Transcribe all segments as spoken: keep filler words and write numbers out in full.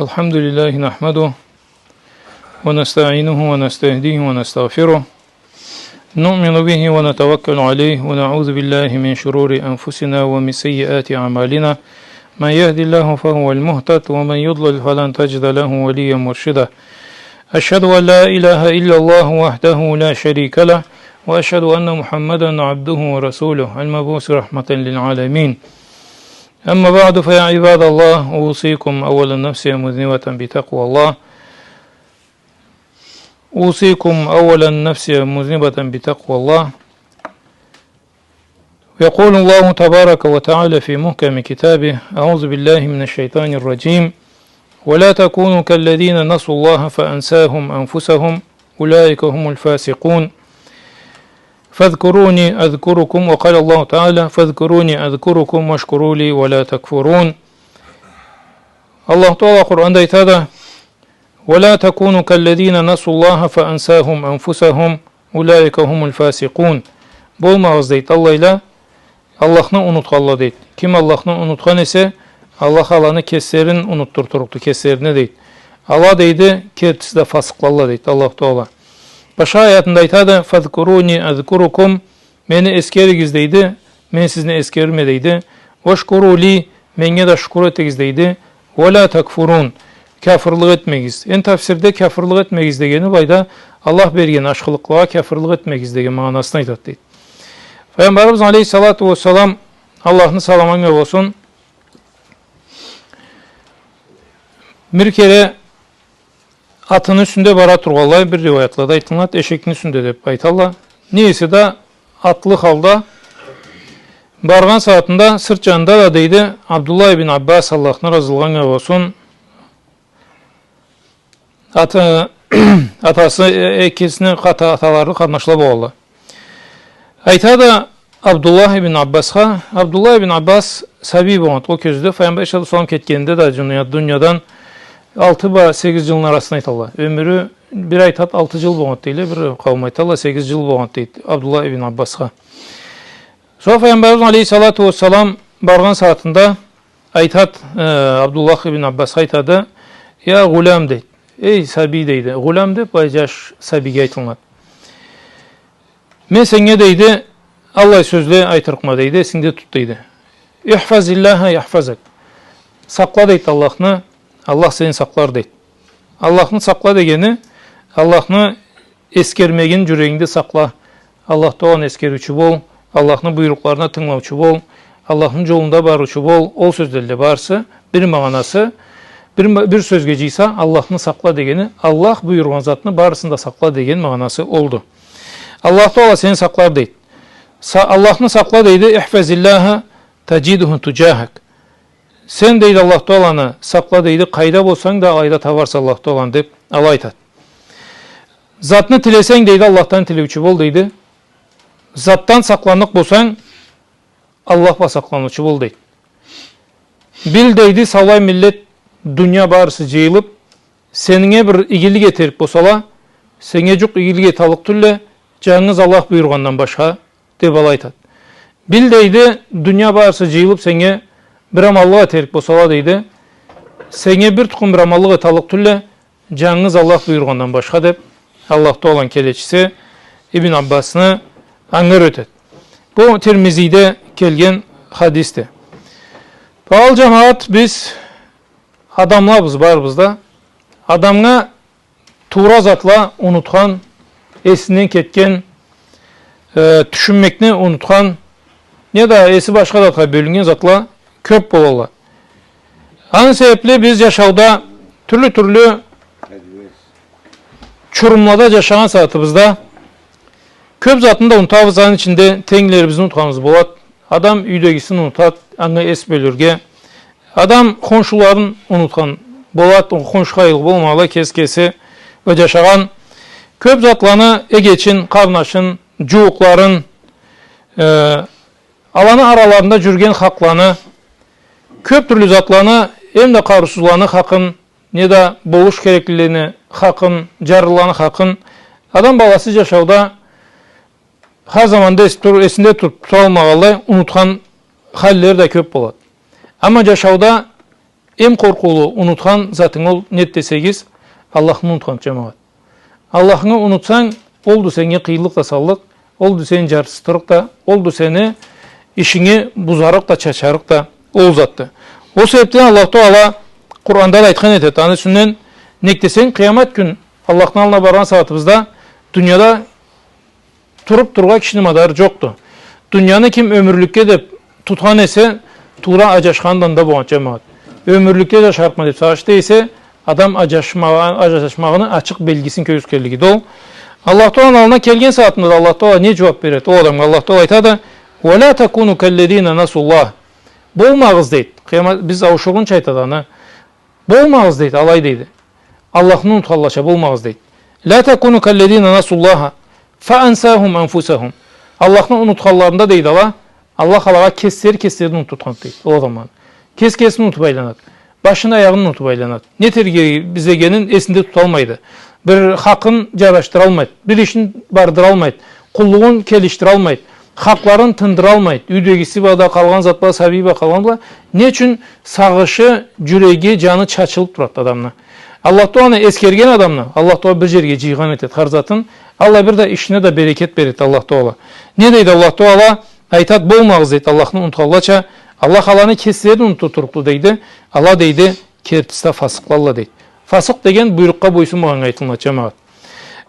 الحمد لله نحمده ونستعينه ونستهديه ونستغفره. نؤمن به ونتوكل عليه ونعوذ بالله من شرور أنفسنا ومن سيئات أعمالنا. من يهد الله فهو المهتد ومن يضلل فلن تجد له وليا مرشدا. أشهد أن لا إله إلا الله وحده لا شريك له وأشهد أن محمدا عبده ورسوله المبعوث رحمة للعالمين. أما بعد، فيا عباد الله، أوصيكم أولا نفسي مذنبة بتقوى الله. أوصيكم أولا نفسي مذنبة بتقوى الله. يقول الله تبارك وتعالى في محكم كتابه: أعوذ بالله من الشيطان الرجيم. ولا تكونوا كالذين نسوا الله فأنساهم أنفسهم أولئك هم الفاسقون. فاذكروني أذكركم، وقال الله تعالى: فاذكروني أذكركم واشكروا لي ولا تكفرون. Аллаху Таала Къуранда айтады: ولا تكونوا كالذين نسوا الله فأنساهم أنفسهم أولئك هم الفاسقون. Болмагъыз, дейди, аллайла, Аллахны унутханла, дейди. Ким Аллахны унутхан эсе, Аллах аланы кеслерин унутдур турукъду, кеслерине, дейди. Ала, дейди, кертиси да фасыкълалла, дейди Аллаху Таала. Башха аятында айтады: فاذكروني أذكركم, мени эсгеригиз, дейди, мен сизни эсгерирме, дейди. واشكروا لي, меннге да шукур этигиз, дейди. ولا تكفرون, кяфырлыкъ этмегиз. Энди тафсирде кяфырлыкъ этмегиз дегени былайда Аллах берген ашхылыкълагъа кяфырлыкъ этмегиз деген магъанасын айтады, дейди. Файгъамбарыбыз алейхиссалату уассалам, Аллахны саламы анга болсун, бир кере атыны юсюнде бара тургъанлай, бир риваятлада айтылынады, эшекни юсюнде деп айталла. Не эсе да атлы халда баргъан сагъатында сырт джанында да, дейди, Абдуллах ибн Аббас, Аллахны разылыгъы анга болсун, ата-, атасы, э, экисини къата-, аталары къарнашла болгъанла. Айтады Абдуллах ибн Аббасха, Абдуллах ибн Аббас сабий болгъанды ол кёзюуде, Файгъамбар алейхиссалату уассалам кетгенинде да дуниядан, дуниядан алты бла сегиз джылны арасында айталла. Ёмюрю, бир айтады алты джыл болгъанды дейле, бир къауум айталла сегиз джыл болгъанды, дейди, Абдуллах ибн Аббасха. Сора Файгъамбарыбыз алейхиссалату уассалам баргъан сагъатында айтады, э, Абдуллах ибн Аббасха айтады: «Я гъулям», — дейди. Эй сабий, дейди. Гъулям деп былай джаш сабийге айтылынады. Мен сеннге, дейди, аллай сёзле айтырыкъма, дейди, эсингде тут, дейди. «احفظ الله يحفظك». Сакъла, дейди, Аллахны, Аллах сени сакълар, дейди. Аллахны сакъла дегени, Аллахны эсгермегин джюрегингде сакъла. Аллах Тааланы эсгериучю бол, Аллахны буйрукъларына тынгылаучу бол, Аллахны джолунда барыучу бол, ол сёзлени барысы бир магъанасы, бир ма-, бир сёзге джыйса, Аллахны сакъла дегени, Аллах буюргъан затны барысын да сакъла деген магъанасы олду. Аллах Таала сени сакълар, дейди. Са-, Аллахны сакъла, дейди, «احفظ الله تجده تجاهك». Сен, дейди, Аллах Тааланы сакъла, дейди, къайда болсанг да, алайда табарса Аллах Тааланы, деп, алай айтады. Затны тилесенг, дейди, Аллахдан тилеучю бол, дейди. Затдан сакъланныкъ болсанг, Аллах бла сакъланыучу бол, дейди. Бил, дейди, саулай миллет, дуния барысы джыйылып, сеннге бир игилик этерик болсала, сеннге джукъ игилик эталлыкъ тюлле, джангыз Аллах буюргъандан башха, деп алай айтады. Бил, дейди, дуния барысы джыйылып сеннге бир аманлыкъ этерик болсала, дейди, сеннге бир тукъум бир аманлыкъ эталлыкъ тюлле, джангыз Аллах буюргъандан башха, деп, Аллах Тааланы келечиси Ибн Аббасны анга юретеди. Бу Тирмизиде келген хадисди. Багъалы джамагъат, биз адамлабыз, барыбыз да. Адамгъа туура затла унутхан, эсинден кетген, э, тюшюнмекни унутхан, неда эси башха затха бёлюннген затла кёп болалла. Аны себепли биз джашауда тюрлю-тюрлю чурумлада джашагъан сагъатыбызда кёп затны да унутабыз, аны ичинде тенглерибизни унутханыбыз болад. Адам юйдегисин унутад, анга эс бёлюрге. Адам хоншуларын унутхан болад, хоншу хайырлы болмагъанлай, кеси кеси бла джашагъан. Кёп затланы, эгечин, къарнашын, джууукъларын, э, аланы араларында джюрюген хакъланы, кёп тюрлю затланы, эм да къарыусузланы хакъын, неда болуш кереклилени хакъын, джарлыланы хакъын. Адам баласы джашауда хар заманда эс-, тур-, эсинде тутуп туралмагъанлай унутхан халлери да кёп болад. Амма джашауда Эм къоркъуулу унутхан затынг ол нед десегиз, Аллахны унутхан, джамагъат. Аллахны унутсанг, олду сеннге къыйынлыкъ да саллыкъ, олду сени джарсытырыкъ да, олду сени ишинги бузарыкъ да, чачарыкъ да ол затды. Ол себебден Аллах Таала Къуранда да айтхан этед, аны юсюнден, нек десенг, къыямат кюн Аллахны аллына баргъан сагъатыбызда дунияда туруб турургъа кишини мадары джокъду. Дунияны ким ёмюрлюкге деб тутхан эсе, туура аджашхандан да болгъан, джамагъат. Ёмюрлюкге джашарыкъма деб сагъыш эте эсе, адам аджашмагъа-, аджашмагъыны ачыкъ белгисин кёргюзгенлигиди ол. Аллах Тааланы аллына келген сагъатында да Аллах Таала не джууаб береди ол адамгъа? Аллах Таала айтады: «Уа ля такуну каллязина насуллах». Болмагъыз, дейди. Къыямат, биз ауушургъунча айтады аны. Болмагъыз, дейди, алай, дейди. Аллахны унутханлача болмагъыз, дейди. «Ля такуну каллязина насуллаха фа ансахум анфусахум». Аллахны унутханларында, дейди, ала, Аллах алагъа кеслери кеслерин унутдургъан, дейди, ол адамланы. Кес кесин унутуб айланады. Башын, аягъын унутуб айланады. Не этерге излегенин эсинде туталмайды. Бир хакъын джарашдыралмайды. Бир ишин бардыралмайды. Къуллугъун келишдиралмайды. Хакъларын тындыралмайды. Юйдегиси бла да, къалгъан зат бла, сабий бла, къалгъан бла. Не ючюн? Сагъышы, джюреги, джаны чачылыб турады адамны. Аллах Тааланы эсгерген адамны Аллах Таала бир джерге джыйгъан этед хар затын. Аллай бир да ишине да берекет беред Аллах Таала. Не дейди Аллах Таала? Айтад, болмагъыз, дейди, Аллахны унутханлача. Аллах аланы кеслерин унутдурукъду, дейди. Ала, дейди, кертиси да фасыкълалла, дейди. Фасыкъ деген буйрукъгъа бойсунмагъаннга айтылынады, джамагъат.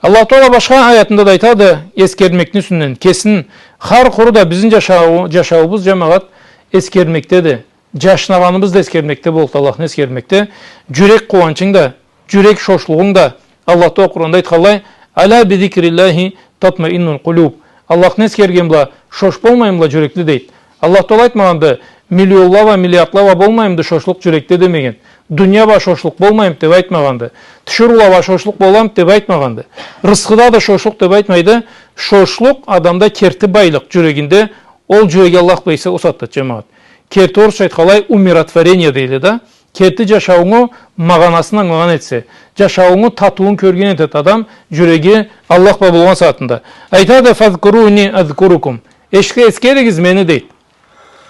Аллах Таала башха аятында да айтады, эсгермекни юсюнден, кесин, хар къуру да бизни джашау-, джашауубуз, джамагъат, эсгермекдеди. Джашнагъаныбыз да эсгермекде боллукъду, Аллахны эсгермекде. Джюрек къууанчынг да, джюрек шошлугъунг да. Аллах Таала Къуранда айтханлай: «Аля би зикриллахи татмаиннуль къулюб». Аллахны эсгерген бла шош болмаймыдыла джюрекле, дейди. Аллах Таала айтмагъанды, миллионла бла, миллиардла бла болмаймыды шошлукъ джюрекде демеген. Дуния бла шошлукъ болмаймыды деб айтмагъанды. Тиширыула бла шошлукъ боламыды деб айтмагъанды. Рысхыда да шошлукъ деб айтмайды. Шошлукъ адамда керти байлыкъ джюрегинде, ол джюреги Аллах бла эсе, ол сагъатда, джамагъат. Керти орусча айтханлай, умиротворение дейле да. Керти джашауунгу магъанасын ангылагъан этсе, джашауунгу татыуун кёрген этед адам, джюреги Аллах бла болгъан сагъатында. Айтады: «Фазкуруни азкурукум». Эшитсе, эсгеригиз мени, дейди.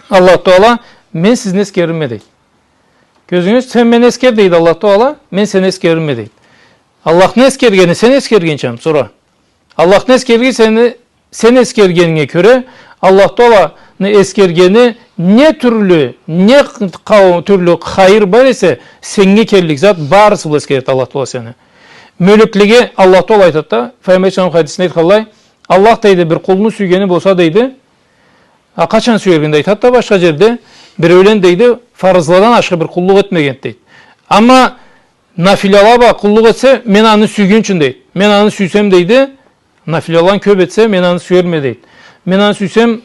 Аллах Таала, мен сизни эсгерирме, дейди. Кёрдюгюз, сен мени эсгер, дейди Аллах Таала, мен сени эсгерирме, дейди. Аллахны эсгергени сен эсгергенча, сора. Аллахны эсгерген сени, сен эсгергенинге кёре, Аллах Тааланы эсгергени не тюрлю, не къау-, тюрлю хайыр бар эсе, сеннге келлик зат, барысы бла эсгеред Аллах Таала сени. Мёлеклеге Аллах Таала айтад да, Файгъамбар саллаллаху алейхи ва саллам хадисинде айтханлай, Аллах, дейди, бир къулну сюйгени болса, дейди, а къачан сюерге, айтад да башха джерде, биреулен, дейди, фарызладан ашхы бир къуллукъ этмегенди, дейди. Амма нафилала бла къуллукъ этсе, мен аны сюйгюнчюн, дейди. Мен аны сюйсем, дейди, нафилаланы кёб этсе, мен аны сюерме, дейди. Мен аны сюйсем,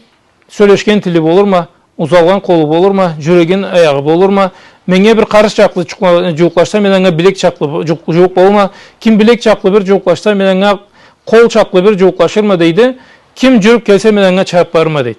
сёлешген тили болурма, узалгъан къолу болурма, джюрюген аягъы болурма, меннге бир къарыш чакълы джукъла-, джууукълашса, мен анга билек чакълы бу-, джууукъ-, джууукъ болурма, ким билек чакълы бир джууукълашса, мен анга къол чакълы бир джууукълашырма, дейди. Ким джюрюб келсе, мен анга чабыб барырма, дейди.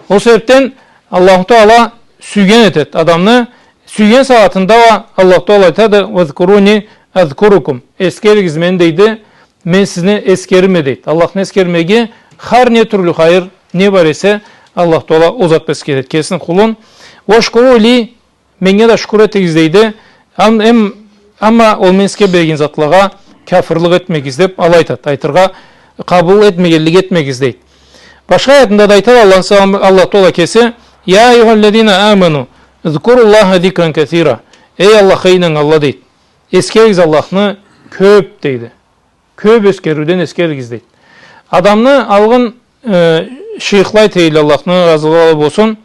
Ол себебден Аллаху Таала сюйген этед адамны, сюйген сагъатында уа Аллаху Таала айтады: «Вазкуруни азкурукум». Эсгеригиз мени, дейди, мен сизни эсгерирме, дейди. Аллахны эсгермеги, хар не тюрлю хайыр, не бар эсе, Аллаху Таала ол зат бла эсгеред кесини къулун. «Вашкуру ли», меннге да шукур этигиз, дейди. Ам-, эм, амма ол мен сизге берген затлагъа кяфырлыкъ этмегиз, деб, алай айтад. Айтыргъа, къабыл этмегенлик этмегиз, дейди. Башха аятында да айтады Аллах, Аллах Таала кеси: «Я айюхаллязина аману, зкуруллаха зикран касира». Эй Аллахха ийнаннганла, дейди. Эсгеригиз Аллахны кёб, дейди. Кёб эсгериуден эсгеригиз, дейди. Адамны алгъын, э, шейхлай тейли, Аллахны разылыгъы болсун.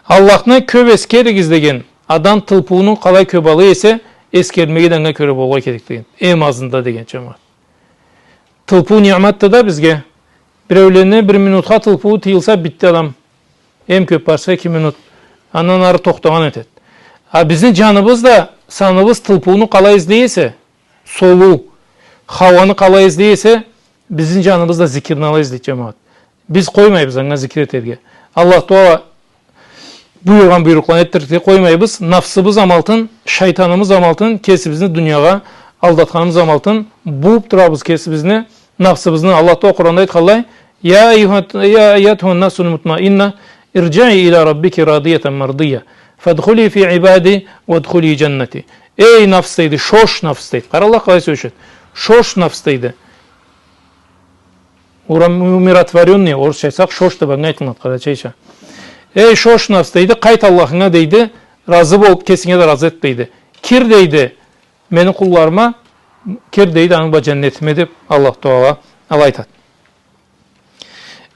Аллахны кёб эсгеригиз деген, адам тылпыуну къалай кёб ала эсе, эсгермеги да анга кёре болгъа керек деген. Эм азында деген, джамагъат. Тылпыу ниъматды да бизге. Биреулени бир минутха тылпыуу тыйылса, битди адам. Эм кёб барса, эки минут. Андан ары тохтагъан этед. А бизни джаныбыз да, саныбыз тылпыуну къалай излей эсе, солуу, хауаны къалай излей эсе, бизни джаныбыз да зикирни алай излейди, джамагъат. Биз къоймайбыз анга зикир этерге. Аллах Таала буюргъан буйрукъланы этдирирге къоймайбыз. Нафсыбыз амалтын, шайтаныбыз амалтын, кесибизни дуниягъа алдатханыбыз амалтын, бууб турабыз кесибизни, нафсыбызны. Аллах Таала Къуранда айтханлай: «Я айюха-, я айятуха нафсуль мутмаинна, ирджиъи иля раббики радиятан мардия». «Фадхули фи ибади вадхули джаннати». Эй, нафс, дейди, шош, нафс, дейди. Къара Аллах къалай сёлешеди. Шош, нафс, дейди. Урам-, умиротворённый, орусча айтсакъ, шош деб анга айтылынады, къарачайча. Эй, шош, нафс, дейди, къайт Аллахынга, дейди, разы бол, кесинге да разы эт, дейди. Кир, дейди, мени къулларыма, кир, дейди, аны бла джаннетиме, деб Аллах Таала алай айтады.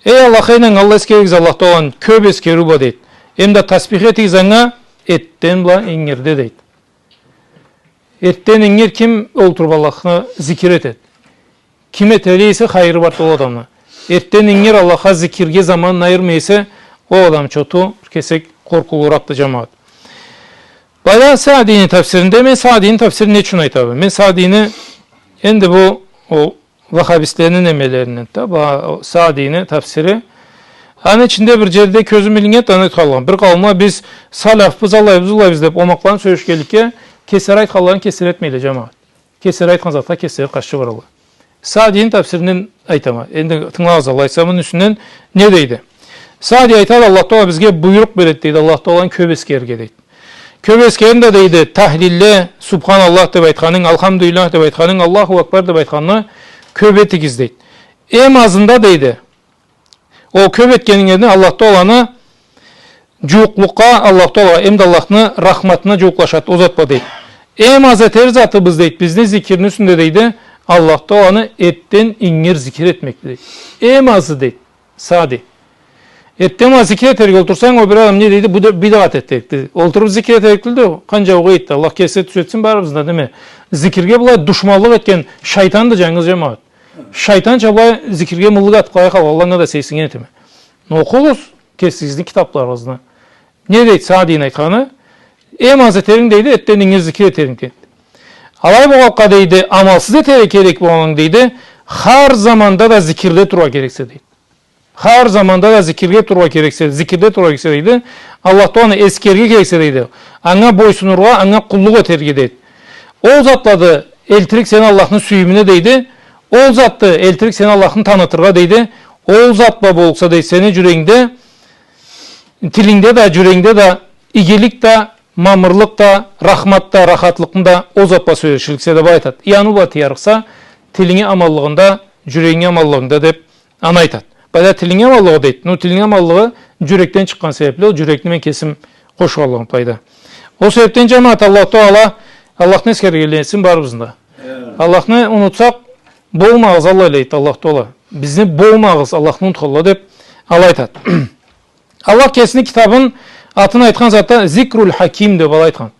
Эй, Аллахха ийнаннган, Аллахны эсгеригиз, Аллах Тааланы кёб эсгериу бла, дейди. Эм да тасбих этигиз анга эртден бла ингирде, дейди. Эртден ингир ким олтуруб Аллахны зикир этеди? Ким этелле эсе, хайыры барды ол адамны. Эртден ингир Аллахха зикирге заманын айырмай эсе, ол адам чоту бир кесек къоркъуулуракъды, джамагъат. Былайда Саадийни тафсиринде, мен Саадийни тафсирин не ючюн айтама? Мен Саадийни, энди бу, ол ваххабистлени немелеринден да, ба-, Саадийни тафсири. Аны ичинде бир джерде кёзюм илиннгенди, аны айтханлыгъым. Бир къауумла биз салафбыз, аллайбыз, уллайбыз деб, омакъланыб сёлешгенликге, кеслери айтханларын кеслери этмейле, джамагъат. Кеслери айтхан затха кеслери къаршы баралла. Саадийни тафсиринден айтама. Энди тынгылагъыз, Аллах айтса, муну юсюнден не дейди? Саадий айтады, Аллах Таала бизге буйрукъ береди, дейди, Аллах Тааланы кёб эсгерирге, дейди. Кёб эсгеринг да, дейди, тахлилле, Субханаллах деб айтханынг, Алхамдулиллах деб айтханынг, Аллаху Акбар деб айтханны кёб этигиз, дейди. Эм азында, дейди, ол кёб этгенингизден Аллах Тааланы джууукълукъгъа, Аллах Таала, эм да Аллахны рахматына джууукълашады ол зат бла, дейди. Эм аз этер затыбыз, дейди, бизни зикирни юсюнде, дейди, Аллах Тааланы эртден ингир зикир этмекди, дейди. Эм азы, дейди. Саадий. Эртден бла зикир этерге олтурсанг, ол бир адам не дейди? Бу да бидгъат этерикди. Олтуруб зикир этерик тюлдю. Къанча огъай этди. Аллах кеси тюзетсин барыбызны да, неме. Зикирге былай душманлыкъ этген шайтанды, джангыз, джамагъат. Шайтанча былай зикирге мыллыкъ атыб къалай къалгъанлыгъына да сейирсиннген этеме. Окъугъуз кесигизни китабларыгъызны. Не дейди Саадийни айтханы? Эм аз этеринг, дейди, эртден ингир зикир этеринг, дейди. Алай болгъанлыкъгъа, дейди, амалсыз этерге керек болгъанынг, дейди, хар заманда да зикирде турургъа керексе, дейди. Хар заманда да зикирге турургъа керексе, зикирде турургъа керексе, дейди. Аллах Тааланы эсгерирге керексе, дейди. Анга бойсунургъа, анга къуллукъ этерге, дейди. Ол затлады элтирик сени Аллахны сюйюмюне, дейди. Ол затды элтирик сени Аллахны танытыргъа, дейди. Ол зат бла болса, дейди, сени джюрегингде, тилингде да, джюрегингде да игилик да, мамырлыкъ да, рахмат да, рахатлыкъны да ол зат бла сёлешириксе деб айтады. Яни ол бла тыярыкъса, тилинги аманлыгъында, джюрегинги аманлыгъында деб аны айтады. Былайда тилинги аманлыгъы дейди. Ну, тилинги аманлыгъы джюрекден чыкъгъан себебли, ол джюрекни мен кесим къошханлыгъым былайда. Ол себебден, джамагъат, Аллах Таала Аллахны эсгергенледен этсин барыбызны да. Амин. Аллахны унутсакъ, болмагъыз аллайла, дейди Аллах Таала. Бизни болмагъыз Аллахны унутханла деб алай айтады. Аллах кесини китабын атын айтхан затда Зикруль Хаким деб алай айтхан.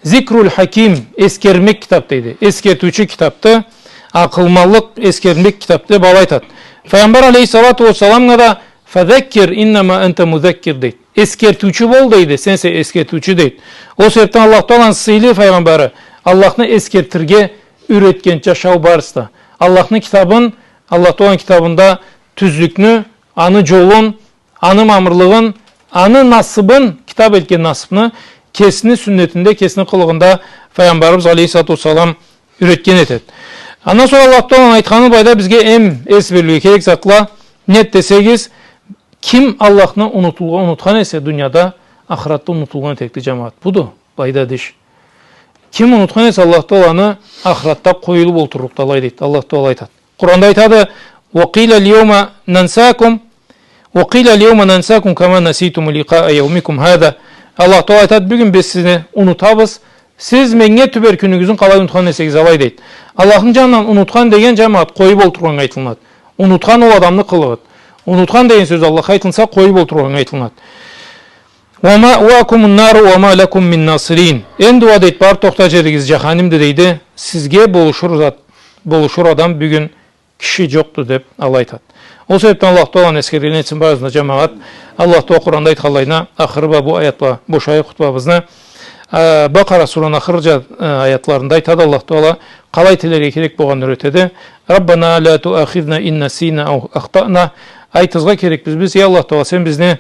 Зикруль Хаким, эсгермек китаб дейди. Эсгертиучю китабды, акъылманлыкъ эсгермек китабды деб алай айтады. Файгъамбар алейхиссалату уассаламгъа да «Фазаккир, иннама анта музаккир» дейди. Эсгертиучю бол дейди, сен эсе эсгертиучю дейди. Ол себебден Аллах Тааланы сыйлы файгъамбары Аллахны эсгертирге юретген джашау барысы да. Аллахны китабын, Аллах Тааланы китабында тюзлюкню, аны джолун, аны мамырлыгъын, аны насыбын, китаб элтген насыбны кесини сюннетинде, кесини къылыгъында файгъамбарыбыз алейхиссалату уассалам юретген этеди. Андан сора Аллах Тааланы айтханы былайда бизге эм эс берилирге керек затла нед десегиз, ким Аллахны унутулгъа-, унутхан эсе дунияда, ахыратда унутулгъан этерикди, джамагъат. Буду былайда иш. Ким унутхан эсе Аллах Тааланы, ахыратда къоюлуб олтурлукъду алай дейди. Аллах Таала айтады. Къуранда айтады: «Ва къиля аль-яума нансакум, ва къиля аль-яума нансакум кама наситум ликъаа яумикум хаза». Аллах Таала айтады: «Бюгюн биз сизни унутабыз, сиз меннге тюбер кюнюгюзню къалай унутхан эсегиз, алай», — дейди. Аллахны джанындан унутхан деген, джамагъат, къоюб олтургъаннга айтылынады. Унутхан ол адамны къылыгъыды. Унутхан деген сёз Аллахха айтылынса, къоюб олтургъаннга айтылынады. «Ва маъвакумун нару ва ма лакум мин насирин». Энди уа, дейди, барыб тохтар джеригиз джаханимди, дейди. Сизге болушур зат, болушур адам бюгюн киши джокъду, деб алай айтады. Ол себебден Аллах Тааланы эсгергенледен этсин барыбызны да, джамагъат. Аллах Таала Къуранда айтханлайына, ахыры бла бу аят бла бошайыкъ хутбабызны. Э, Бакъара сураны ахырынчы, э, аятларында айтады Аллах Таала, къалай тилерге керек болгъанын юретеди. «Раббана ла туахизна ин насина ау ахтана». Айтыргъа керекбиз биз: «Эй Аллах Таала, сен бизни,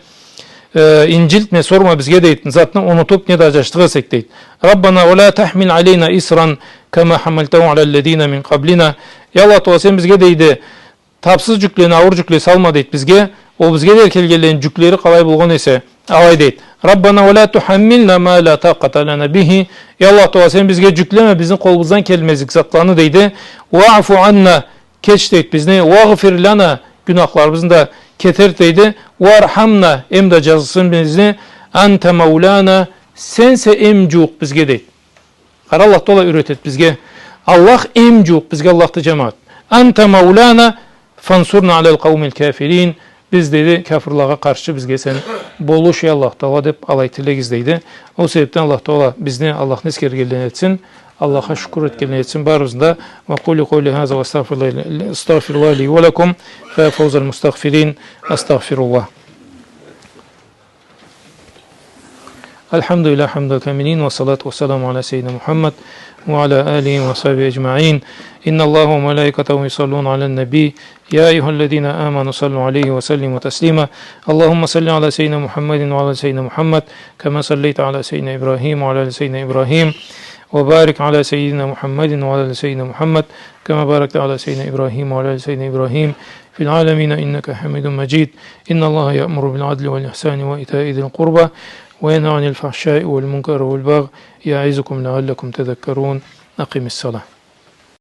э, инджилтме, сорма бизге», — дейди, — «затны унутуб, неда аджашдыкъ эсек», — дейди. «Раббана ва ла тахмил алейна исран кама хамалтаху аля ллазина мин къаблина». «Эй Аллах Таала, сен бизге, — дейди, — табсыз джюклени, ауур джюкле салма», — дейди, — «бизге. Ол бизге дери келгенлени джюклери къалай болгъан эсе, Алай дейди: «Раббана ва ла тухаммилна ма ла такъата лана бихи». Я Аллах Тагъала, сен бизге джюклеме бизни къолубуздан келмезлик затланы, дейди. «Ваъфу анна», кеч, дейди, бизни, «вагъфир лана», гюнахларыбызны да кетерт, дейди. «Вархамна», эм да джазыкъсын бизни. «Анта маулана», сенсе эм джууукъ бизге, дейди. Къара, Аллах Тагъала юретет бизге. Аллах эм джууукъ бизге Аллахды, джамагъат. «Анта маулана фансурна алал къаумил кафирин». Биз, дейди, кафырлагъа къаршы бизге сен болуш, эй Аллах Тагъала, деб алай тилегиз, дейди. Ол себебден Аллах Тагъала бизни Аллахны эсгергенледен этсин, Аллахха шукур этгенледен этсин барыбызны да. وأقول قولي هذا وأستغفر الله، أستغفر الله لي ولكم، فيا فوز المستغفرين. أستغفر الله. الحمد لله حمد الكاملين، والصلاة والسلام على سيدنا محمد وعلى آله وصحبه أجمعين. إن الله وملائكته يصلون على النبي، يا أيها الذين آمنوا صلوا عليه وسلموا تسليما. اللهم صل على سيدنا محمد وعلى آل سيدنا محمد، كما صليت على سيدنا إبراهيم وعلى آل سيدنا إبراهيم، وبارك على سيدنا محمد وعلى آل سيدنا محمد، كما باركت على سيدنا إبراهيم وعلى آل سيدنا إبراهيم في العالمين إنك حميد مجيد. إن الله يأمر بالعدل والإحسان وإيتاء ذي القربى وينهى عن الفحشاء والمنكر والبغي يعظكم لعلكم تذكرون. أقم الصلاة.